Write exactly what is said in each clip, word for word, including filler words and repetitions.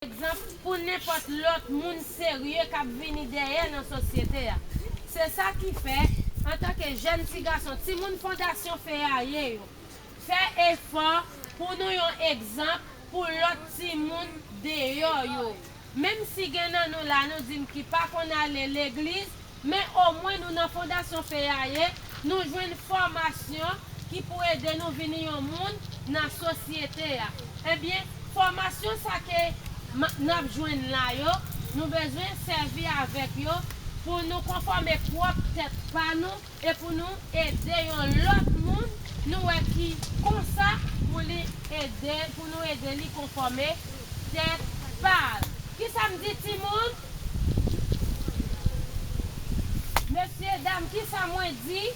egzanp pou nenpòt lòt moun serye k ap vini dèyè nan sosyete a. Se sa ki fè, antanke jèn ti gason, timoun Fondasyon Feyaye yo, fè efò pou nou yon egzanp pou lòt timoun deyò yo. Menm si gen nan nou la, nou di m ki pa konn ale legliz, men omwen nou nan Fondasyon Feyaye, nou jwenn fòmasyon ki pou ede nou vini yon moun nan sosyete a. Ebyen, fòmasyon sa ke ma- n ap jwenn la yo, nou bezwen sèvi avèk yo pou nou konfòme pwòp tèt pa nou e pou nou ede yon lòt moun, nou wè ki konsa pou li ede, pou nou ede li konfòme tèt pa l. Kisa m di, timoun? Mesye, dam, kisa mwen di?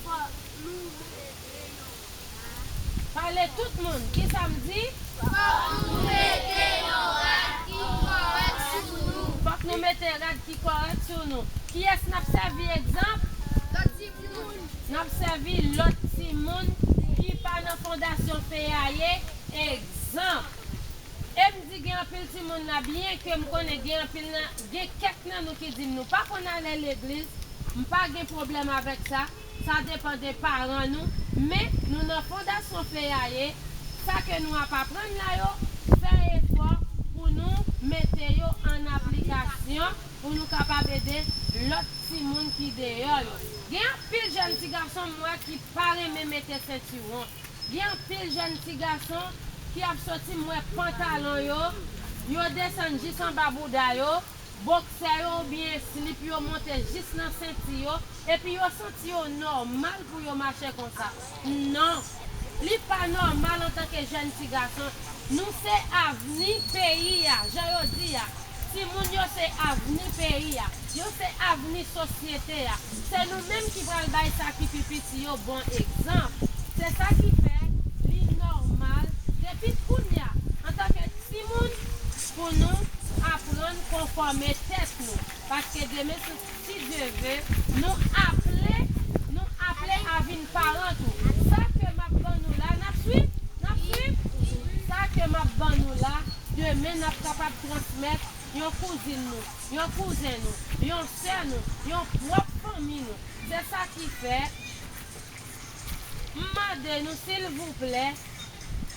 Fòk nou mete yon rad. Pale tout moun. Kisa m di? Fòk nou mete yon rad ki kòrèk sou nou. Fòk nou mete rad ki kòrèk sou nou. Kiyès n ap sèvi egzanp? Lòt timoun. N ap sèvi lòt timoun ki pa nan Fondasyon Feyaye egzanp. E m di gen anpil timoun la, byenke m konnen gen anpil nan, gen kèk nan nou ki di m nou pa konn ale legliz, m pa gen pwoblèm avèk sa, sa depann de paran nou, men nou nan Fondasyon Feyaye, sa ke nou ap aprann la yo, fè efò pou nou mete yo an aplikasyon, pou nou kapab ede lòt timoun ki deyò yo. Gen anpil jèn ti gason m wè ki pa renmen mete sentiwon. Gen anpil jèn ti gason ki ap soti, m wè pantalon yo, yo desann jis anba bouda yo, boksè yo oubyen slip yo monte jis nan senti yo, epi yo santi yo nòmal pou yo mache konsa. Non, li pa nòmal antanke jèn ti gason. Nou se avni peyi a, jan yo di a. Timoun yo se avni peyi a. Yo se avni sosyete a. Se nou menm ki pral bay sa ki pi piti yo bon egzanp. Se sa ki fè li nòmal depi kounye a, antanke timoun, pou nou aprann konfòme tèt nou. Paske demen, si, si Dye ve, nou aple, nou aple a vin paran tou. Sa ke m ap ban nou la, n ap swiv? N ap swiv? Sa ke m ap ban nou la, demen n ap kapab transmèt yon kouzin nou, yon kouzen nou, yon sè nou, yon pwòp fanmi nou. Se sa ki fè, m mande nou, silvouplè,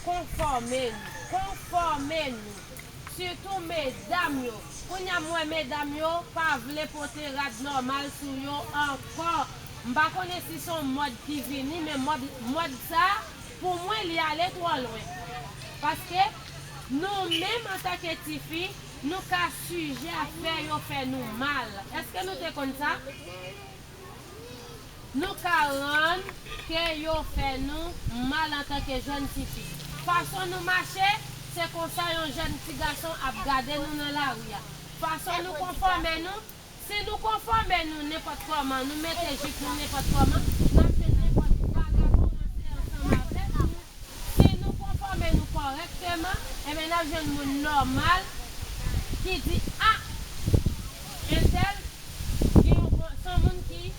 konfòme nou, konfòme nou. Sitou medam yo. Kounye a, m wè medam yo pa vle pote rad nòmal sou yo ankò. M pa konnen si se yon mòd ki vini, men mòd, mòd sa, pou mwen, li ale twò lwen. Paske nou menm, antanke tifi, nou ka sijè a fè yo fè nou mal. Èske nou te konn sa? Nou ka rann ke yo fè nou mal antanke jèn tifi. Fason nou mache, se konsa yon jèn ti gason ap gade nou nan lari a. Fason nou konfòme nou, si nou konfòme nou nenpòt kòman, nou mete jip nou nenpòt kòman, n ap jwenn nenpòt vagabon ranse ansanm avèk nou. Si nou konfòme nou kòrèkteman, ebyen, n ap jwenn moun nòmal ki di, a, entèl gen yon bon, se yon moun ki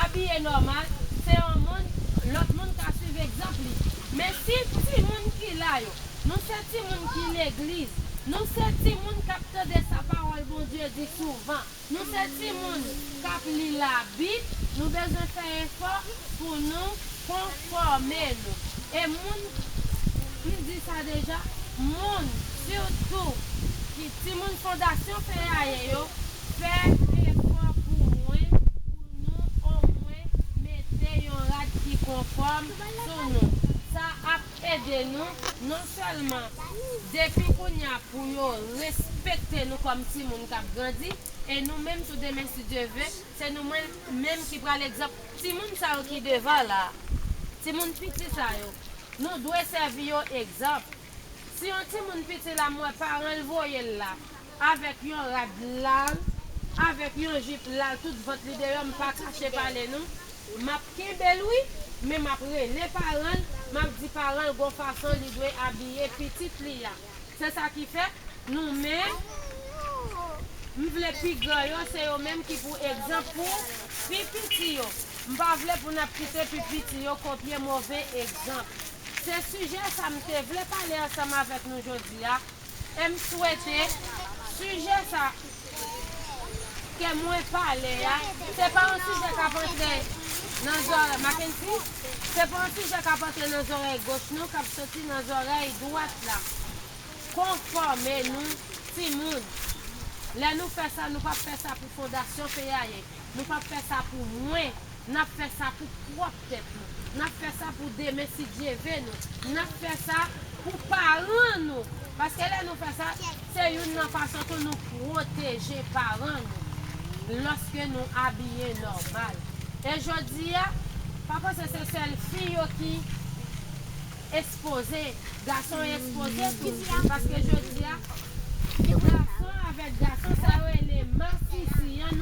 abiye nòmal, se yon moun, lòt moun ka swiv egzanp li. Men si timoun ki la yo, nou se timoun ki legliz, nou se timoun k ap tande sa pawòl Bondye di souvan, nou se timoun k ap li Labib, nou bezwen fè efò pou nou konfòme nou. E moun, m di sa deja, moun, sitou ki timoun Fondasyon Feyaye yo, fè efò pou mwen, pou nou omwen mete yon rad ki konfòm sou nou. Sa ap ede nou non sèlman depi kounye a pou yo respekte nou kòm timoun k ap grandi, e nou menm tou demen, si Dye ve, se nou menm, menm ki pral egzanp timoun sa yo ki devan la. Timoun piti sa yo, nou dwe sèvi yo egzanp. Si yon timoun piti la, m wè paran l voye l la, avèk yon rad lal, avèk yon jip lal, tout vant li deyò, m pa kache pale nou. M ap kenbe l wi, men m ap rele paran l, m ap di paran l gon fason li dwe abiye pitit li a. Se sa ki fè, nou menm, m vle pi gran yo, se yo menm ki pou egzanp pou pi piti yo. M pa vle pou n ap kite pi piti yo kopye move egzanp. Se sijè sa m te vle pale ansanm avèk nou jodi a. E m swete sijè sa ke mwen pale a, se pa yon sijè k ap antre nan zòrèy Mackenzie, se pa yon sijè k ap antre nan zòrèy goch nou, k ap soti nan zòrèy dwat la. Konfòme nou, timoun. Lè nou fè sa, nou p ap fè sa pou fondasyon peyi a ye. Nou p ap fè sa pou mwen. N ap fè sa pou pwòp tèt nou. N ap fè sa pou demen si Dye ve nou. N ap fè sa pou paran nou. Paske lè nou fè sa, se youn nan fason tou nou pwoteje paran nou lòske nou abiye nòmal. E jodi a, pa panse se sèl fi yo ki ekspoze, gason yo ekspoze tou. Paske jodi a, gason avèk gason, sa yo rele masisi an, nou